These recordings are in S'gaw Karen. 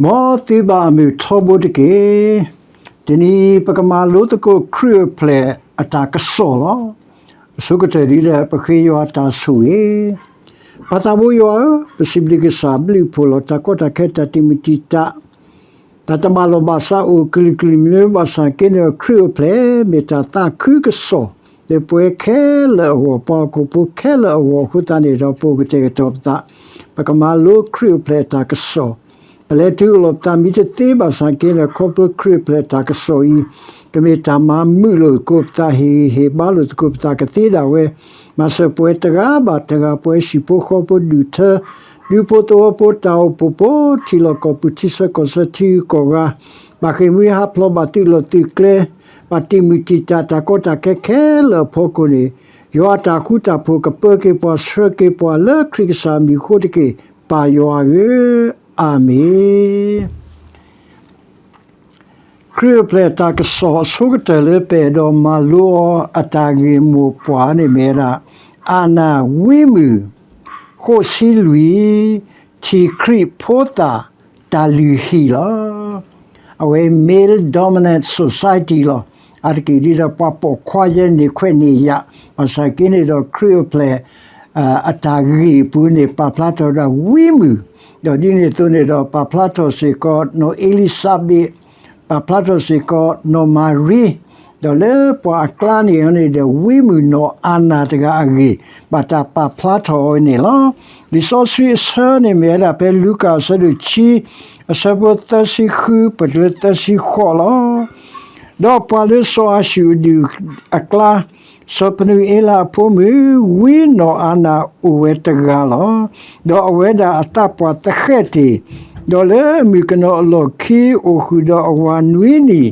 မ်သုဘၣ်အမုာ်ထီဘိတက့ၢ်. တနံၤအံၤ ပကမၤလိသကိးခရံာ်အိၣ်ဖျဲၣ်အတၢ်ကစီၣ်လီၤ. အဆိကတၢၢ်ဒ်လဲၣ်ပဃ့ယွၤတၢ်ဆိၣ်ဂ့ၤ. ပၢ်သးဘိယွၤဧၢ, ပစံးဘျုးကစၢ်ဘျုးဖှိၣ်လီၤ. တၢ်ကီတၢ်ခဲ တၢ်တံာ်မုၢ်တံာ်တာ် တၢ်တမၤလိာ်ဘၣ်စးအိၣ်ကလုာ်ကလုာ်မ့ၢ် ဘၣ်ဆၣ်က့န့ၣ်ဒီး ခရံာ်အိၣ်ဖျဲၣ်မ့ၢ်တၢ်သးခုကစီၣ် လၢပဝဲခဲလၢာ်အဂီၢ်, ပှၤဟီၣ်ခိၣ်ဖိခဲလၢာ်အဂီၢ်အဃိသတးန့ၣ်ဒီး ပအိၣ်ကတဲာ်ကတီၤပသး, ပကမၤလိခရံာ်အိၣ်ဖျဲၣ်အတၢ်ကစီၣ်. ပလဲၤတုၤအိၣ်လီၤပသးမံတသ့ဘၣ်ဆၣ်က့န့ၣ် ခီဖျိခရံာ်အိၣ်ဖျဲၣ်အတၢ်ကစီၣ်အံၤ ကမ့ၢ်တၢ်မၤမုာ်လိာ်သကိးပသး, ဟ့ၣ်ဂံၢ်ဟ့ၣ်ဘါလိာ်သကိးပသးကသ့ဒၣ်ဝဲ, မၤစၢၤပှၤတဂၤဘၣ်တဂၤ, ပှၤဟံၣ်ဖိဃီဖိ, ဒူၣ်ဖိထၢဖိ, ဒူဖိသဝီဖိ, တၢ်အိၣ်ဖှိၣ်ဖိ, ထံလီၢ်ကီၢ်ပူၤ, ထံဆၢကီၢ်ဆၢ, ထံဂုၤကီၢ်ဂၤ, ဘၣ်ဃ့ၢ်မှံဟးဖျိး, ဘၣ်သုးလီၢ်သုးကျဲ, ဘၣ်တံာ်မုၢ်တံာ်တာ်, တၢ်ကီတၢ်ခဲခဲလၢာ်အဖီခိၣ်န့ၣ်, ယွၤအတၢ်ဃူတၢ်ဖိးကပၢက့ၤပှၤ, ဆှၢက့ၤပှၤလၢခရံာ်ကစၢ်အမံၤအဃိတက့ၢ်. ပၢ်ယွၤဧၢ, အၤမ့ၣ်. ခရံာ်အိၣ်ဖျဲၣ်အတၢ်ကစီၣ်အဆိကတၢၢ်လၢပအဲၣ်ဒိးမၤလိအီၤ အတၢ်ဂ့ၢ်မိၢ်ပှၢ်န့ၣ်မ့ၢ်ဝဲဒၣ် အၣ်နၢ်ဝံမုၢ် ဃိးဆံလွံၢ် ထံၣ်ခရံာ်ဖိသၣ် တၢ်လုၢ်ဟံၣ်လီၤ. အဝဲ male dominant society လီၤ. အါတက့ၢ်ဒ်ဒီး ပှၤပိာ်ခွါယဲန့ၣ်ခွဲးန့ၢ်ယာ်, ဘၣ်ဆၣ်က့န့ၣ်ဒီး ခရံာ်အိၣ်ဖျဲၣ် အတၢ်ဂ့ၢ်အပူၤန့ၣ် ပာ်ဖျါထီၣ်ဝဲဒၣ်ဝံမုၢ်, ဒီးဒ်န့ၣ်အသိးန့ၣ်ဒီး ပာ်ဖျါထီၣ်စ့ၢ်ကီး နီၢ်အ့လံၤစဘ့း, ပာ်ဖျါထီၣ်စ့ၢ်ကီး နီၢ်မၤရံ, ဒီးလၢပှၤအကျါန့ၣ်န့ၣ်ဒီး ဝံမုၢ်နီၢ်အၤနၤတဂၤအဂ့ၢ် ဘၣ်တၢ်ပာ်ဖျါထီၣ်ဝဲန့ၣ်လီၤ. လံာ်စီဆှံအဆၢန့ၣ်မ့ၢ်ဝဲဒၣ် ဖဲလူၤကၣ်အဆၢဒိၣ်ခံ အဆၢဖိသၢဆံဃု ပတုၤလၢသၢဆံဃိးလီၤ. ဒီးပှၤလၢစီၤအၤၡူၣ်အဒူၣ်အကျါ စီၤပနူၤအ့လးအဖိမုၣ် ဝံနီၢ်အၤနၤအိၣ်ဝဲတဂၤလီၤ. ဒီးအဝဲဒၣ်အသးပှၢ်သဃဲးတ့ၢ်, ဒီးလၢမုၣ်ကနီၤအလီၢ်ခံ အိၣ်ဃုာ်ဒီးအဝၤနွံနံၣ်, ဒီး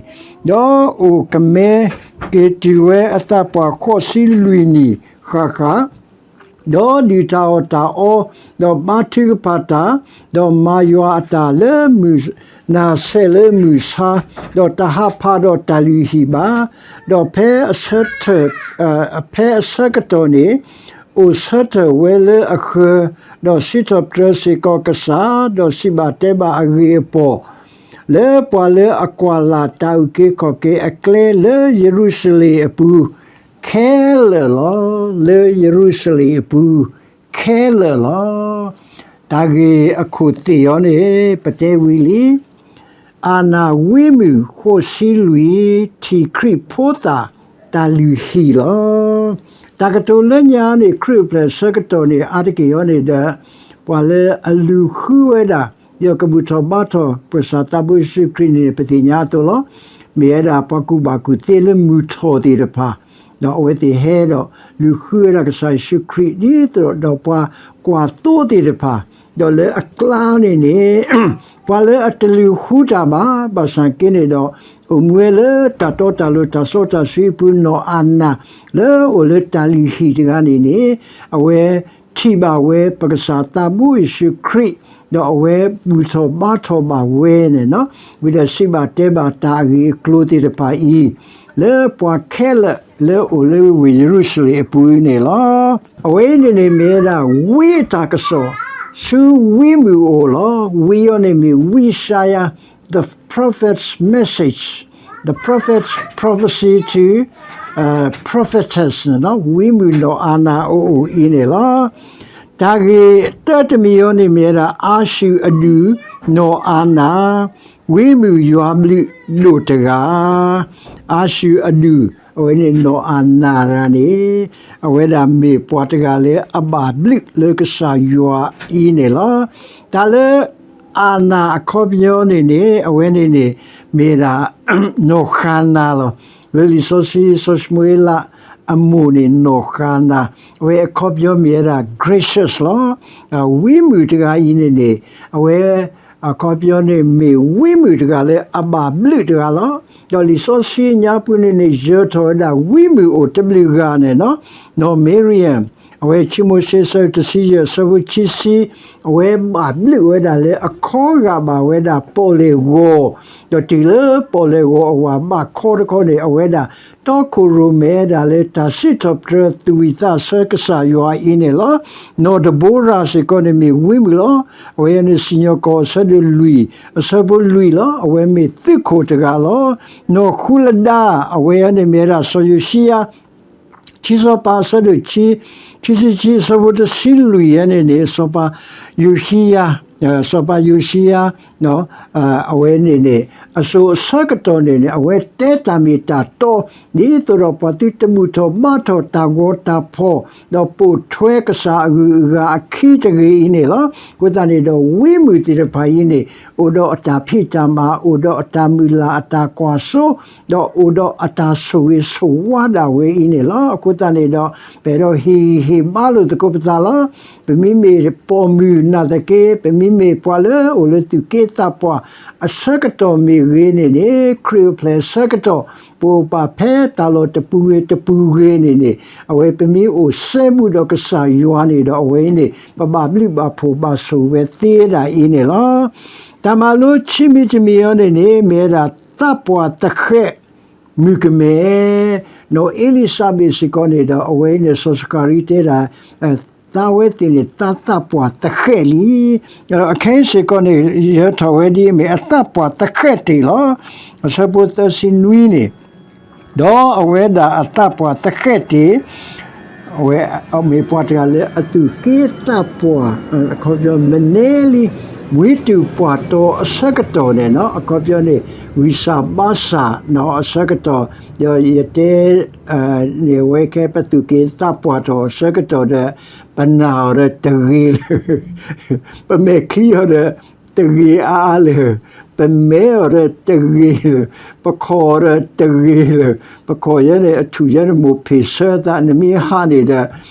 အိၣ်ကမဲက့ၤတုၤဝဲအသးပှၢ်ဃိးဆံလွံၢ်နံၣ်ဃၣ်ဃၣ်, ဒီးဒုၣ်တၢ်အီၣ်တၢ်အီ, ဒီးဘါထုကဖၣ်တၢ်, ဒီးမၤယွၤအတၢ်လၢမုၢ်နၤဆဲးလၢမုၢ်ဆါ, ဒီးတဟးဖးဒီးတၢ်လုၢ်ဟံၣ်ဘၣ်. ဒီးဖဲအဆၢထၢၣ်, ဖဲအဆၢကတီၢ်န့ၣ် အိၣ်ဆၢထၢၣ်ဝဲလၢအဃၢၤ, ဒီးစံးထီၣ်ပတြၢၤစ့ၢ်ကီးကစၢ်, ဒီးစံးဘၣ်တဲဘၣ်အဂ့ၢ်အပီၢ် လၢပှၤလၢအကွၢ်လၢ်တၢ်အုၣ်က့ၤခီၣ်က့ၤအကျဲလၢယရူၤၡလ့ၣ်အပူၤ ခဲလၢာ်လီၤ. လၢယရူၤၡလ့ၣ်အပူၤ ခဲလၢာ်လီၤ. တၢ်ဂ့ၢ်အခိၣ်သ့ၣ်အံၤန့ၣ် ပတဲဝံၤလံ, အၤနၢ်ဝံမုၢ်ဃိးဆံလွံၢ် ထံၣ်ခရံာ်ဖိသၣ်တၢ်လုၢ်ဟံၣ်လီၤ. တၢ်ကတိၤလၢညါန့ၣ် ခရံာ်အိၣ်ဖျဲၣ်အဆၢကတီၢ်န့ၣ် အါတက့ၢ်အံၤန့ၣ်ဒီး ပှၤလၢအလူၤဃုဝဲဒၣ် ဒီးကဘူၣ်ထီၣ်ဘါထီၣ် ပကစၢ်သးဘိယ့ၣ်ၡူးခရံာ်န့ၣ် ပသ့ၣ်ညါအသိးလီၤ. မ့ၢ်ဝဲဒၣ်ပှၤကူၣ်ဘၣ်ကူၣ်သ့လၢမုၢ်ထီၣ်သ့ၣ်တဖၣ်, ဒီးအဝဲသ့ၣ်ဟဲဒီးလူၤဃုဝဲဒၣ်ကစၢ်ယ့ၣ်ၡူးခရံာ်ဒ်သိးဒီးပှၤကွၢ်သိသ့ၣ်တဖၣ်, ဒီးလၢအကျါန့ၣ်န့ၣ် ပှၤလၢအတလူၤဃုတၢ်ဘၣ်, ဘၣ်ဆၣ်က့န့ၣ်ဒီး အိၣ်မူဝဲလၢတၢ်တီတၢ်လိၤတၢ်စီတၢ်ဆှံအပူၤ နီၢ်အၤနၢ် လၢအအိၣ်လၢတၢ်လုၢ်ဟံၣ်တဂၤန့ၣ်န့ၣ် အဝဲထံၣ်ဘၣ်ဝဲပကစၢ်သးဘိယ့ၣ်ၡူးခရံာ်, ဒီးအဝဲဘူၣ်ထီၣ်ဘါထီၣ်ဘၣ်ဝဲန့ၣ်, ဝံၤဒီးစံးဘၣ်တဲဘၣ်တၢ်အဂ့ၢ်အကျိၤသ့ၣ်တဖၣ်အံၤ လၢပှၤခဲလၢာ်လၢအအိၣ်လၢဝ့ၢ်ယရူၤၡလ့ၣ်အပူၤန့ၣ်လီၤ. အဝဲအံၤန့ၣ်န့ၣ်မ့ၢ်ဝဲဒၣ်ဝံအတၢ်ကစီၣ် ဆူဝံမုၢ်အိၣ်လီၤ. ဝံအံၤန့ၣ်မ့ၢ်ဝံယၡါယၤ the prophet's message, the prophet's prophecy to prophetess န့ၣ် ဝံမုၢ်နီၢ်အၤနၢ်အအိၣ်အံၤန့ၣ်လီၤ. တၢ်ဂ့ၢ်တၢတမံၤအံၤန့ၣ်မ့ၢ်ဝဲဒၣ် အၤၡူၣ်အဒူၣ် နီၢ်အၤနၢ် ဝံမုၢ်ယွၤဘျုးဒိၣ်တဂၤ, အၤၡူၣ်အဒူၣ် အဝဲန့ၣ်နီၢ်အၤနၢ်တဂၤန့ၣ် အဝဲဒၣ်မ့ၢ်ပှၤတဂၤလၢအဘၣ်ဘျုးလၢကစၢ်ယွၤအံၤန့ၣ်လီၤ. တၢ်လၢအၤနၢ်အခီပညီန့ၣ်န့ၣ် အဝဲန့ၣ်န့ၣ် မ့ၢ်ဒၣ် နီၢ်ဃၤနၤလီၤ. လၢလံာ်စီဆှံစီၤၡမူၤအ့လးအမိၢ်န့ၣ် နီၢ်ဃၤနၤ အဝဲအခီပညီမ့ၢ်ဝဲဒၣ် gracious လီၤ. ဝံမုၢ်တဂၤအံၤန့ၣ်န့ၣ် အဝဲ အခီပညီန့ၣ်မ့ၢ်ဝံမုၢ်တဂၤလၢအဘၣ်ဘျုးတဂၤလီၤ. ဒီးလံာ်စီဆှံအညါပူၤန့ၣ်န့ၣ် ယၢၤထီၣ်ဝဲဒၣ်ဝံမုၢ်အိၣ်တဘျုးဂၤန့ၣ်လီၤ. နီၢ်မံရံယၣ် အဝဲခံမိၤၡ့ အဆၢဒိၣ်တဆံယဲၢ် အဆၢဖိခံဆံ, အဝဲဘၣ်ဘျုးဝဲဒၣ်လၢအခီဂာ်ဘၣ်ဝဲဒၣ်ပီၣ်လဲၣ်ဂီၤ, ဒီးတုၤလၢပီၣ်လဲၣ်ဂီၤအဝၤဘၣ်ခီတခီန့ၣ် အဝဲဒၣ်တီခိၣ်ရိၣ်မဲဒၣ်လၢတၢ်စံးထီၣ်ပတြၢၤသူၣ်ဝံၣ်သးဆၢကစၢ်ယွၤအံၤန့ၣ်လီၤ. နီၢ်ဒဘိရၤစ့ၢ်ကီးန့ၣ်မ့ၢ်ဝံမုၣ်လီၤ. အဝဲန့ၣ်စံၣ်ညီၣ်ကွီၢ်အဆၢဒိၣ်လွံၢ် အဆၢဖိလွံၢ်လီၤ. အဝဲမ့ၢ်သုးခိၣ်တဂၤလီၤ. နီၢ်ဃူလဒါ အဝဲန့ၣ်မ့ၢ်ဝဲဒၣ်စီၤယိၤၡံယၤ ခံစီၤပၤအဆၢဒိၣ်ခံ ခံဆံခံ အဆၢဖိတဆံလွံၢ်ယဲန့ၣ်န့ၣ် စီၤပၤယိၤၡံယၤ, စီၤပၤယိၤၡံယၤ အဝဲန့ၣ်န့ၣ် အစိၤအဆၢကတီၢ်န့ၣ်န့ၣ် အဝဲတဲတၢ်မ့ၢ်တၢ်တီ ဒ်သိးဒီးပှၤသုတဘူၣ်ထီၣ်ဘါထီၣ်တၢ်ဂီၤတၢ်ဖီၣ် ဒီးပိာ်ထွဲကစၢ်အဂုၤအဂၤအခံတဂ့ၤအံၤန့ၣ်လီၤ. အဃိသတးန့ၣ်ဒီး ဝံမုၣ်သ့ၣ်တဖၣ်အံၤန့ၣ် အိၣ်ဒီးအတၢ်ဖံးတၢ်မၤ အိၣ်ဒီးအတၢ်မုၢ်လၢ်အတၢ်ကွၢ်စိ ဒီးအိၣ်ဒီးအတၢ်ဆိၣ်ဂ့ၤဆိၣ်ဝါဒၣ်ဝဲအံၤန့ၣ်လီၤ. အဃိသတးန့ၣ်ဒီး ပအဲၣ်ဒိးဟ့ၣ်ဂံၢ်ဟ့ၣ်ဘါလိာ်သကိးပသးလီၤ. ပမ့မ့ၢ်ပိာ်မုၣ်နာ်သက့ ပမ့မ့ၢ်ပှၤလၢအိၣ်လၢသူၣ်က့သးပှၢ်အဆၢကတီၢ်မ့ၢ်ဂ့ၤန့ၣ်န့ၣ် ခရံာ်အိၣ်ဖျဲၣ်အဆၢကတီၢ် ပအိၣ်ပာ်ဖဲတၢ်လီၢ်တပူၤဂ့ၤတပူၤဂ့ၤန့ၣ်န့ၣ် အဝဲပမ့ၢ်အိၣ်စဲဘူးဒီးကစၢ်ယွၤန့ၣ်ဒီး အဝဲအံၤန့ၣ် ပဘၣ်ဘျုးဘၣ်ဖှိၣ်ဘၣ်ဆိၣ်ဂ့ၤဝဲသ့ဒၣ်အံၤန့ၣ်လီၤ. တၢ်မၤလိခံမံၤတမံၤအံၤန့ၣ်န့ၣ် မ့ၢ်ဝဲဒၣ်သးပှၢ်သဃဲး မုၣ်ကမဲ, နီၢ်အ့လံၤစဘ့းစ့ၢ်ကီးန့ၣ်ဒီး အဝဲအံၤန့ၣ် စီၤစကၤရံတဲဒၣ် သးဝဲသ့ၣ်န့ၣ် သးသးပှၢ်သဃဲးလံ. အခဲအံၤစ့ၢ်ကီးန့ၣ် ယဟဲထီၣ်ဝဲဒ်အမ့ၢ်အသးပှၢ်သဃဲးတ့ၢ်လီၤ. အဆၢဖိသၢဆံနွံန့ၣ် ဒီးအဝဲဒၣ်အသးပှၢ်သဃဲးတ့ၢ် အဝဲမ့ၢ်ပှၤတဂၤလၢအသူၣ်က့သးပှၢ် အခီပညီမနဲလံ ဝံတူၢ်ပှၢ်တီၤအဆၢကတီၢ်န့ၣ် အခီပညီန့ၣ် ဂံၢ်စၢ်ဘါစၢ်အဆၢကတီၢ် ဒီးယတဲ န့ၣ် အဝဲခဲပသူၣ်က့ၤသးပှၢ်ထီၣ်အဆၢကတီၢ်ဒီး ပနာ်အီၤဒီးတဂ့ၤလၢၤ, ပမဲာ်ချံအီၤဒီးတဂ့ၤအါအါလၢၤ, ပမဲအီၤဒီးတဂ့ၤလၢၤ, ပခီၣ်အီၤဒီးတဂ့ၤလၢၤ, ပခီၣ်ယဲန့ၣ် အထူၣ်ယဲန့ၣ်မိၢ်ဖ့ၣ်ဆၢသး နမ့ၢ်ဟးန့ၣ်ဒီး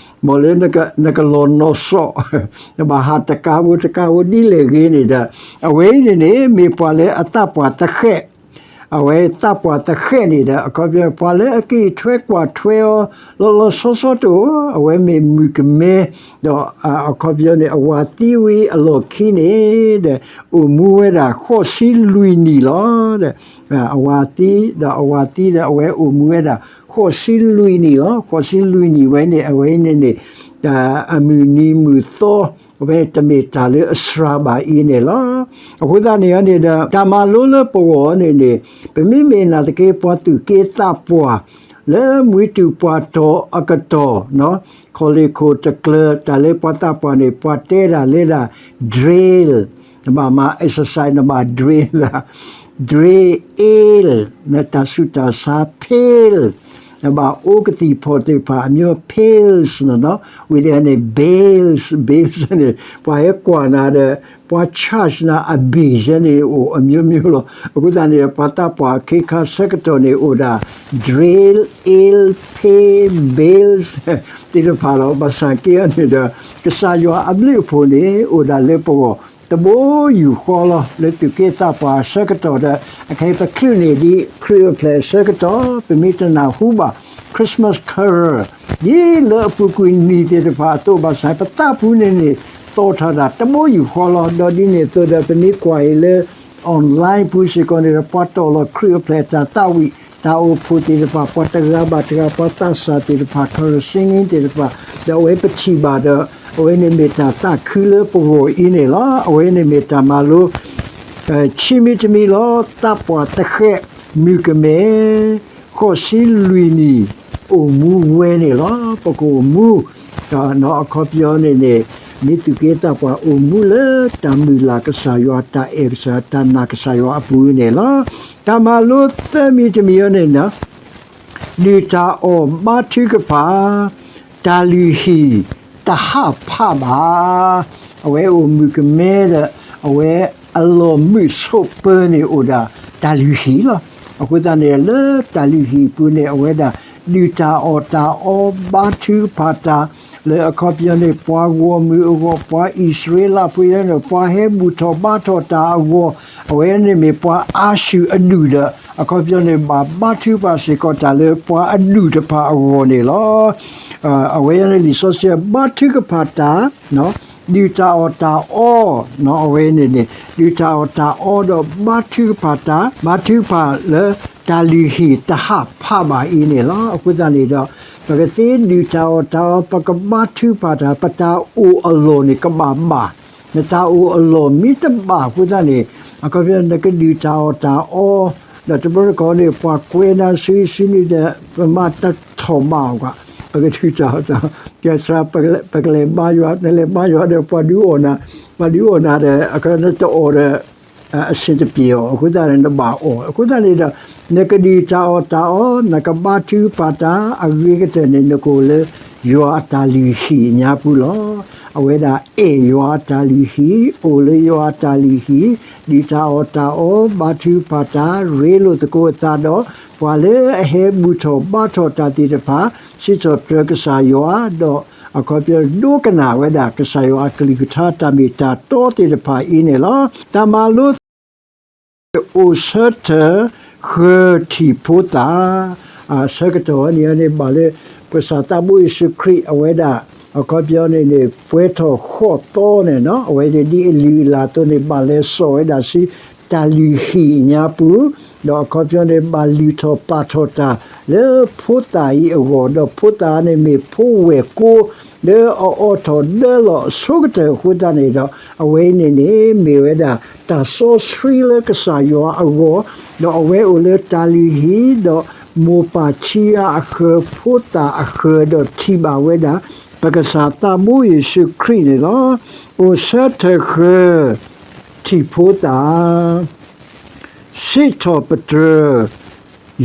မ်လၢနကလီၤနီၢ်စီၣ် နဘၣ်ဟးတကးဖိတကးဖိဒ်လဲၣ်ဂ့ၤန့ၣ်ဒီး အဝဲအံၤန့ၣ်န့ၣ် မ့ၢ်ပှၤလၢအသးပှၢ်သဃဲး အဝဲသးပှၢ်သဃဲးန့ၣ်ဒီး အခီပညီ ပှၤလၢအက့ၤထွဲကွၢ်ထွဲအီၤ လီၤလီၤဆီဆီတအိၣ်, အဝဲမ့ၢ်မုၣ်ကမဲ, ဒီးအခီပညီန့ၣ် အဝၤသံဝံၤအလီၢ်ခံန့ၣ်ဒီး အိၣ်မူဝဲဒၣ်ဃိးဆံလွံၢ်နံၣ်လီၤ. အဝၤသံ ဒီးအဝၤသံဒီး အဝဲအိၣ်မူဝဲဒၣ် ဃိးဆံလွံၢ်နံၣ်လီၤ. ဃိးဆံလွံၢ်နံၣ်ဝဲန့ၣ် အဝဲန့ၣ်န့ၣ် အမုၢ်နံၤမုၢ်သီ အဝဲတမ့ၢ်တၢ်လၢအစှၤဘၣ်အံၤန့ၣ်လီၤ. အဃိသတးန့ၣ်န့ၣ်ဒီး တၢ်မၤလိလၢပဂီၢ်န့ၣ်န့ၣ် ပမ့မ့ၢ်နာ်သက့ ပှၤသူၣ်က့သးပှၢ် လၢမူတူၢ်ပှၤတီၤအကတီၢ် ခီၣ်လ့ၢ်ခိၣ်တကျၢၤ တၢ်လၢပှၤသးပှၢ်န့ၣ် ပှၤတဲဒၣ်လၢဒၣ် drill, နဘၣ်မၤ exercise နဘၣ် drill ဒၣ် drill, နတၢ်ဆူးတၢ်ဆါ pills, နဘၣ်အိၣ်ကသံၣ်ဖီၣ်သ့ၣ်တဖၣ်အမျိုး pills န့ၣ်, ဝံၤလၢန့ၣ် bills, bills န့ၣ် ပှၤဟဲကွၢ်နၤဒီး ပှၤ charge နၤအဘ့ၣ်ယဲန့ၣ်အိၣ်အမျိုးမျိုးလီၤ. အဃိသတးန့ၣ် ပှၤသးပှၢ်အခ့အခါဆၢကတီၢ်န့ၣ်အိၣ်ဒၣ် drill, ill, pay, bills သ့ၣ်တဖၣ်လီၤ. ဘၣ်ဆၣ်က့အီၤန့ၣ်ဒီး ကစၢ်ယွၤအဘျုးအဖှိၣ်န့ၣ် အိၣ်ဒၣ်လၢပဂီၢ် တဘိယူၢ်ဃီလီၤ. လၢသူၣ်က့သးပှၢ်အဆၢကတီၢ်ဒီး အခဲအံၤပချုးန့ၢ်ဒ်ခရံာ်အိၣ်ဖျဲၣ်အဆၢကတီၢ် ပမ့ၢ်တနၢ်ဟူဘၣ် Christmas carol ဒ်လၢအပူၤကွံာ်နံၣ်သ့ၣ်တဖၣ်အသိးဘၣ်ဆၣ် ပသးပူၤန့ၣ်န့ၣ် သီၣ်ထီၣ်ဒၣ်တဘိယူၢ်ဃီလီၤ. ဒီးဒ်န့ၣ်အသိးဒီး ပမ့ၢ်ကွၢ်အံၤလၢ online ပူၤစ့ၢ်ကီးန့ၣ်ဒီး ပှၤတီၣ်လီၤခရံာ်အိၣ်ဖျဲၣ်တၢ်သးဝံၣ် တၢ်အိၣ်ဖှိၣ်သ့ၣ်တဖၣ် ပှၤတဂၤဘၣ်တဂၤ ပှၤသးစၢ်သ့ၣ်တဖၣ် carol singing သ့ၣ်တဖၣ် ဒီးအဝဲပထံၣ်ဘၣ်ဒီး အဝဲန့ၣ်မ့ၢ်တၢ်သးခုလၢပဂီၢ်အံၤန့ၣ်လီၤ. အဝဲန့ၣ်မ့ၢ်တၢ်မၤလိ ခံမံၤတမံၤလီၤ. သးပှၢ်သဃဲး မုၣ်ကမဲ ဃိးဆံလွံၢ်နံၣ် အိၣ်မူဝဲန့ၣ်လီၤ. ပကအိၣ်မူ အခီပညီန့ၣ်န့ၣ် မ့ၢ်သူၣ်က့သးပှၢ်အိၣ်မူလၢတၢ်မုၢ်လၢ်ကစၢ်ယွၤ တၢ်အဲၣ်ကစၢ် တၢ်နာ်ကစၢ်ယွၤအပူၤန့ၣ်လီၤ. တၢ်မၤလိသၢမံၤတမံၤအံၤန့ၣ် ဒုၣ်တၢ်အီၣ်ဘါထုကဖၣ် တၢ်လုၢ်ဟံၣ်တဟးဖးဘၣ်. အဝဲအိၣ်မုၣ်ကမဲဒီး အဝဲအလီၢ်မုာ်ဆိးပၢၤန့ၣ်အိၣ်ဒၣ်တၢ်လုၢ်ဟံၣ်လီၤ. အဃိသတးန့ၣ် လၢတၢ်လုၢ်ဟံၣ်ပူၤန့ၣ် အဝဲဒၣ်ဒုၣ်တၢ်အီၣ်တၢ်အီဘါထုကဖၣ်တၢ် လၢအခီပညီန့ၣ် ပှၤဂီၢ်မုၢ်အဂီၢ် ပှၤအံၣ်စရ့လးဖိန့ၣ် ပှၤဟဲဘူၣ်ထီၣ်ဘါထီၣ်တၢ်အဂီၢ် အဝဲန့ၣ်မ့ၢ်ပှၤအၤၡူၣ်အဒူၣ်ဒီး အခီပညီန့ၣ် ဘၣ်ဘါထုကဖၣ်စ့ၢ်ကီးတၢ်လၢပှၤအဒူၣ်တဖၣ်အဂီၢ်န့ၣ်လီၤ. အဝဲန့ၣ်လံာ်စီဆှံ ဘါထုကဖၣ်တၢ်, ဒုၣ်တၢ်အီၣ်တၢ်အီ, အဝဲန့ၣ်န့ၣ် ဒုၣ်တၢ်အီၣ်တၢ်အီဒီးဘါထုကဖၣ်တၢ်, ဘါထုကဖၣ်လၢတၢ်လုၢ်ဟံၣ်တဟးဖးဘၣ်အံၤန့ၣ်လီၤ. အဃိသတးန့ၣ်ဒီး ပကသ့ဒုၣ်တၢ်အီၣ်တၢ်အီ ပကဘါထုကဖၣ်တၢ် ပတၢ်အိၣ်အလီၢ်န့ၣ်ကဘၣ်ဘၣ် နတၢ်အိၣ်အလီၢ်မ့ၢ်တဘၣ်အဃိသတးန့ၣ် အခီပညီနကဒုၣ်တၢ်အီၣ်တၢ်အီ, ဒီးတဘျီတခီၣ်န့ၣ် ပှၤကွဲးနၤဆူဆူန့ၣ်ဒီး ပမၤတထီၣ်ဘၣ်အီၤကွၢ်, ပကဒုၣ်တၢ်အီၣ်တၢ်အီ, ကဲစှၤ ပကလဲၤဘါယွၤ, နလဲၤဘါယွၤဒီး ပှၤဒုးအီၣ်နၤ, ပှၤဒုးအီၣ်နၤဒီး အခီနတအီၣ်ဒီး အဆင်တပြေအီၤ, အဃိသတးန့ၣ် နဘၣ်အီၣ်, အဃိသတးန့ၣ်ဒီး နကဒုၣ်တၢ်အီၣ်တၢ်အီ, နကဘါထုကဖၣ်တၢ်အဂ့ၤကတၢၢ်န့ၣ် နကအိၣ်လၢယွၤအတၢ်လုၢ်ဟံၣ်အညါပူၤလီၤ. အဝဲဒၣ်အဲၣ်ယွၤအတၢ်လုၢ်ဟံၣ်, အိၣ်လၢယွၤအတၢ်လုၢ်ဟံၣ်, ဒုၣ်တၢ်အီၣ်တၢ်အီ, ဘါထုကဖၣ်တၢ်, ရ့လိာ်သကိးအသးဒီး ပှၤလၢအဟဲဘူၣ်ထီၣ်ဘါထီၣ်တၢ်သ့ၣ်တဖၣ်, စံးထီၣ်ပတြၢၤကစၢ်ယွၤ, ဒီးအခီပညီဒိကနၣ်ဝဲဒၣ် ကစၢ်ယွၤအကလုၢ်ကထါတၢ်မ့ၢ်တၢ်တီသ့ၣ်တဖၣ်အံၤန့ၣ်လီၤ. တၢ်မၤလိ အိၣ်ဆၢထၢၣ်ဃၢၤထံၣ်ဖိသၣ်, အဆၢကတီၢ်န့ၣ်န့ၣ် ဘၣ်လၢ ပကစၢ်သးဘိယ့ၣ်ၡူးခရံာ်အဝဲဒၣ် အခီပညီန့ၣ်န့ၣ် ပှဲၤထီၣ်ဃီၣ်သီန့ၣ်နီၤ အဝဲန့ၣ်ဒ်အလုၢ်အလၢ်အသိးန့ၣ် ဘၣ်လဲၤစိာ်ဝဲဒၣ်ဆူ တၢ်လုၢ်ဟံၣ်အညါပူၤ, ဒီးအခီပညီန့ၣ် ဘၣ်လုၢ်ထီၣ်ပာ်ထီၣ်တၢ်လၢဖိသၣ်အံၤအဂီၢ်, ဒီးဖိသၣ်န့ၣ်မ့ၢ်ဖိဝဲၢ်ကိ လၢအအိးထီၣ်ဒၢလီၤအဆိကတၢၢ်အဃိသတးန့ၣ်ဒီး အဝဲအံၤန့ၣ်န့ၣ် မ့ၢ်ဝဲဒၣ်တၢ်စီဆှံလၢကစၢ်ယွၤအဂီၢ်, ဒီးအဝဲအိၣ်လၢတၢ်လုၢ်ဟံၣ်, ဒီးမိၢ်ပၢ်ဆံးအါအဃၢၤ ဖိသၣ်အဃၢၤ ဒီးထံၣ်ဘၣ်ဝဲဒၣ် ပကစၢ်သးဘိယ့ၣ်ၡူးခရံာ်န့ၣ်လီၤ. အိၣ်ဆၢထၢၣ်ဃၢၤ ထံၣ်ဖိသၣ် စံးထီၣ်ပတြၢၤ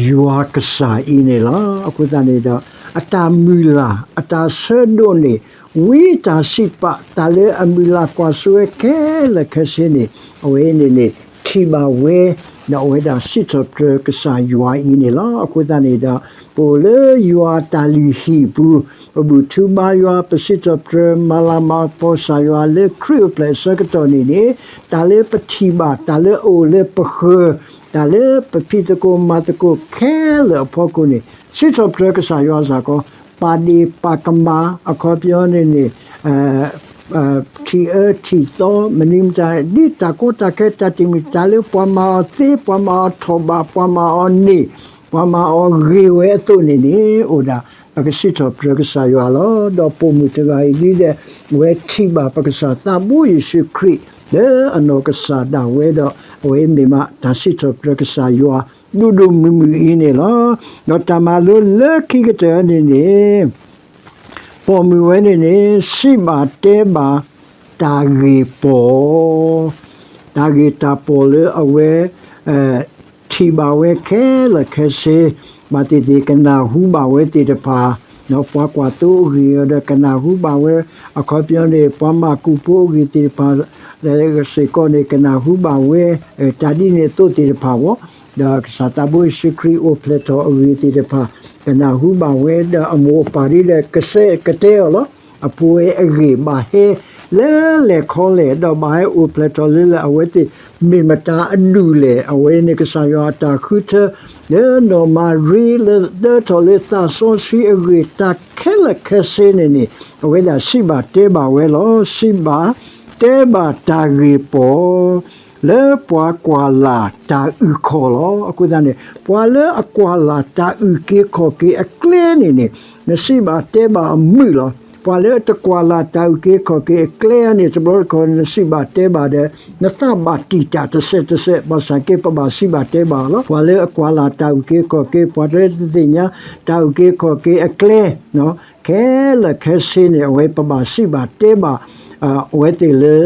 ယွၤကစၢ်အံၤန့ၣ်လီၤ. အဃိသတးန့ၣ်ဒီး အတၢ်မုၢ်လၢ် အတၢ်ဆၢဒိးန့ၣ် ဝံတၢ်စံးပာ် တၢ်လၢအမုၢ်လၢ်ကွၢ်စိဝဲခဲလၢာ်ခဲဆ့န့ၣ် အဝဲအံၤန့ၣ်န့ၣ် ထံၣ်ဘၣ်ဝဲ ဒီးအဝဲဒၣ်စံးထီၣ်ပတြၢၤကစၢ်ယွၤအံၤန့ၣ်လီၤ. အဃိသတးန့ၣ်ဒီး ပအိၣ်လၢယွၤတၢ်လုၢ်ဟံၣ်ပူၤ ပဘူၣ်ထူဘါယွၤ ပစံးထီၣ်ပတြၢၤ မၤလၤမၤကပီၤကစၢ်ယွၤ လၢခရံာ်အိၣ်ဖျဲၣ်အဆၢကတီၢ်န့ၣ်န့ၣ် တၢ်လၢပထံၣ်ဘၣ် တၢ်လၢအအိၣ်လၢပဃၢၤ တၢ်လၢပဖံးသကိးမၤသကိးခဲလၢာ်အဖီခိၣ်န့ၣ် စံးထီၣ်ပတြၢၤကစၢ်ယွၤစ့ၢ်ကီး, ပာ်ဒ့ၣ်ပာ်ကမၣ် အခီပညီန့ၣ်န့ၣ် ထံၣ်အၢထံၣ်သီ မနုၤမတၤ ဒ်တၢ်ကီတၢ်ခဲ တၢ်တမံၤ တၢ်လၢပှၤမၤအီၤသ့ ပှၤမၤအီၤထီၣ်ဘး ပှၤမၤအီၤန့ၢ် ပှၤမၤအီၤဂ့ၤဝဲအသိးန့ၣ်န့ၣ် အိၣ်ဒၣ် ပကစံးထီၣ်ပတြၢၤကစၢ်ယွၤလီၤ. ဒီးပိာ်မုၣ်တဂၤအံၤဒ်လဲၣ် အဝဲထံၣ်ဘၣ်ပကစၢ်သးဘိယ့ၣ်ၡူးခရံာ် လၢအနီၢ်ကစၢ်ဒၣ်ဝဲဒီး အဝဲမ့ၢ်မးတၢ်စံးထီၣ်ပတြၢၤကစၢ်ယွၤ ဒိၣ်ဒိၣ်မုၢ်မုၢ်အံၤန့ၣ်လီၤ. ဒီးတၢ်မၤလိလၢခံကတၢၢ်န့ၣ်န့ၣ် ပိာ်မုၣ်ဝဲန့ၣ်န့ၣ် စံးဘၣ်တဲဘၣ် တၢ်ဂ့ၢ်ပီၢ်, တၢ်ဂ့ၢ်တၢ်ပီၢ်လၢအဝဲ ထံၣ်ဘၣ်ဝဲခဲလၢာ်ခဲဆ့ ဘၣ်သ့ၣ်သ့ၣ်ကနၢ်ဟူဘၣ်ဝဲသ့ၣ်တဖၣ်, ပှၤကွၢ်သိအဂ့ၢ်ဒီးကနၢ်ဟူဘၣ်ဝဲ, အခီပညီန့ၣ် ပှၤမၤကူၣ်ဖိအဂ့ၢ်သ့ၣ်တဖၣ် စ့ၢ်ကီးန့ၣ် ကနၢ်ဟူဘၣ်ဝဲ, တၢ်ဒ်န့ၣ်အသိးသ့ၣ်တဖၣ်ဝဲ, ဒီးကစၢ်သးဘိယ့ၣ်ၡူးခရံာ်အိၣ်ဖျဲၣ်ထီၣ်အဂ့ၢ်သ့ၣ်တဖၣ် ကနၢ်ဟူဘၣ်ဝဲ ဒီးအမိၢ်အပၢ်ဒ်လဲၣ် ကစဲးကတဲအီၤလီၤ. အဖိဝဲအဂ့ၢ်ဘၣ်ဟဲလၢလဲၣ်ခီလဲၣ် ဒီးဘၣ်ဟဲအိၣ်ဖျဲၣ်ထီၣ်လၢလဲၣ် အဝဲသ့ၣ်မ့ၢ်မတၤအဒူၣ်လဲၣ် အဝဲန့ၣ်ကစၢ်ယွၤအတၢ်ဃုထၢ လၢနီၢ်မၤရံလၢဒၢထီၣ်လၢသးစီဆှံအဂ့ၢ် တၢ်ခဲလၢာ်ခဲဆ့န့ၣ်န့ၣ် အဝဲဒၣ်စံးဘၣ်တဲဘၣ်ဝဲလီၤ. စံးဘၣ်တဲဘၣ်တၢ်ဂ့ၢ်ပီၢ် လၢပှၤကွၢ်လၢ်တၢ်အုၣ်ခီၣ်လီၤ. အဃိသတးန့ၣ် ပှၤလၢအကွၢ်လၢ်တၢ်အုၣ်က့ၤခီၣ်က့ၤအကျဲန့ၣ်န့ၣ် နစံးဘၣ်တဲဘၣ်အမုာ်လီၤ. ပှၤလၢအတကွၢ်လၢ်တၢ်အုၣ်က့ၤခီၣ်က့ၤအကျဲန့ၣ် တဘျီတခီၣ် နစံးဘၣ်တဲဘၣ်ဒီး နသးဘၣ်တံာ်တာ်တစဲးတစဲး ဘၣ်ဆၣ်က့ ပဘၣ်စံးဘၣ်တဲဘၣ်လီၤ. ပှၤလၢအကွၢ်လၢ်တၢ်အုၣ်က့ၤခီၣ်က့ၤ ပှၤလၢတသ့ၣ်ညါ တၢ်အုၣ်က့ၤခီၣ်က့ၤအကျဲ ခဲလၢာ်ခဲဆ့န့ၣ် အဝဲပဘၣ်စံးဘၣ်တဲဘၣ် အဝဲသ့ၣ်လၢ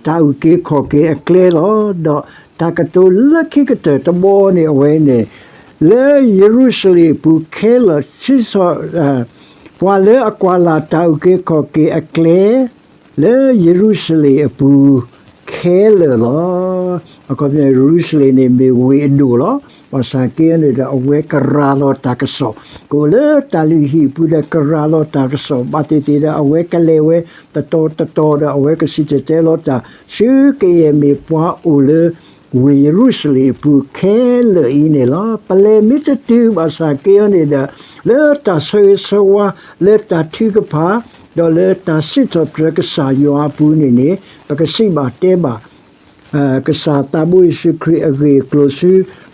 တၢ်အုၣ်က့ၤခီၣ်က့ၤအကျဲလီၤ. ဒီးတၢ်ကတိၤလၢခံကတၢၢ်တဘီန့ၣ် အဝဲန့ၣ် လၢယရူၤၡလ့ၣ်အပူၤခဲလၢာ် ပှၤလၢအကွၢ်လၢ်တၢ်အုၣ်က့ၤခီၣ်က့ၤအကျဲ လၢယရူၤၡလ့ၣ်အပူၤခဲလၢာ်လီၤ. အခီပညီ ယရူၤၡလ့ၣ်န့ၣ်မ့ၢ်ဝ့ၢ်အဒိၣ်လီၤ. ဘၣ်ဆၣ်က့န့ၣ်ဒီး အဝဲကရၤလီၤတၢ်ကစီၣ် ကအိၣ်လၢတၢ်လုၢ်ဟံၣ်အပူၤဒီး ကရၤလီၤတၢ်ကစီၣ် ဘၣ်သ့ၣ်သ့ၣ်ဒီး အဝဲကလဲၤဝဲတတီၤတတီၤဒီး အဝဲကစံၣ်တဲၤတဲလီၤတၢ် ဆူကယဲၢ်မ့ၢ်ပှၤအိၣ်လၢ ဝ့ၢ်ယရူၤၡလ့ၣ်အပူၤခဲလၢာ်အံၤန့ၣ်လီၤ. ပလဲၤမ့ၢ်တတုၤဘၣ်ဆၣ်က့အီၤန့ၣ်ဒီး လၢတၢ်ဆၢဂ့ၤဆၢဝါ, လၢတၢ်ထုကဖၣ်, ဒီးလၢတၢ်စံးထီၣ်ပတြၢၤကစၢ်ယွၤအပူၤန့ၣ်န့ၣ် ပကစံးဘၣ်တဲဘၣ် ကစၢ်သးဘိယ့ၣ်ၡူးခရံာ်အဂ့ၢ်အကျိၤဆူ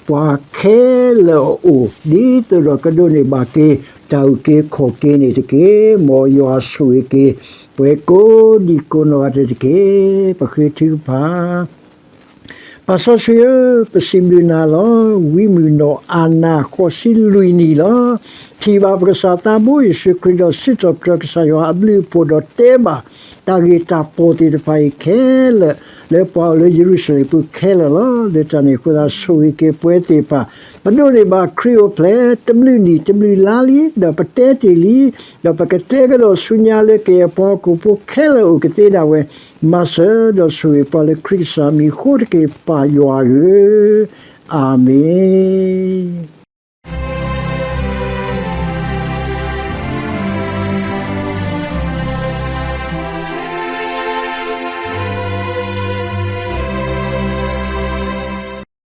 ပှၤခဲလၢာ်အအိၣ် ဒ်သိးဒီးကဒိးန့ၢ်ဘၣ်က့ၤ တၢ်အုၣ်က့ၤခီၣ်က့ၤန့ၣ်တက့ၢ်. မ်ယွၤဆိၣ်ဂ့ၤက့ၤ ပှၤကိးဒံကိးနီၢ်ဂၤဒဲးတက့ၢ်. ပဃ့ထုကဖၣ် ပၢ်စီဆှံဧၢ, ပစံးဘျုးနၤလီၤ. ဝံမုၢ်နီၢ်အၤနၤ ဃိးဆံလွံၢ်နံၣ်လီၤ. ထံၣ်ဘၣ်ပကစၢ်သးဘိယ့ၣ်ၡူးခရံာ်ဒီးစံးထီၣ်ပတြၢၤကစၢ်ယွၤအဘျုးအဖှိၣ်ဒီး တဲဘၣ်တၢ်ဂ့ၢ်တၢ်ပီၣ်သ့ၣ်တဖၣ်အံၤခဲလၢာ် လၢပှၤအိၣ်လၢယရူၤၡလ့ၣ်ပူၤခဲလၢာ်လီၤ. လၢတၢ်န့ၣ်အဃိသတး ဆိၣ်ဂ့ၤက့ၤပဝဲသ့ၣ်တဖၣ် ပဒိးန့ၢ်ဘၣ်ခရံာ်အိၣ်ဖျဲၣ် တဘျုးနံၣ်တဘျုးလါလံ, ဒီးပတဲတ့ၢ်လံ, ဒီးပကတဲကဒီးဆူညါလၢကယဲၢ်ပှၤဟီၣ်ခိၣ်ဖိခဲလၢာ်အိၣ်ကသ့ဒၣ်ဝဲ, မၤစၢၤဒီးဆိၣ်ဂ့ၤပှၤလၢခရံာ်ကစၢ်မံၤအဃိတက့ၢ် ပၢ်ယွၤဧၢ, အၤမ့ၣ်.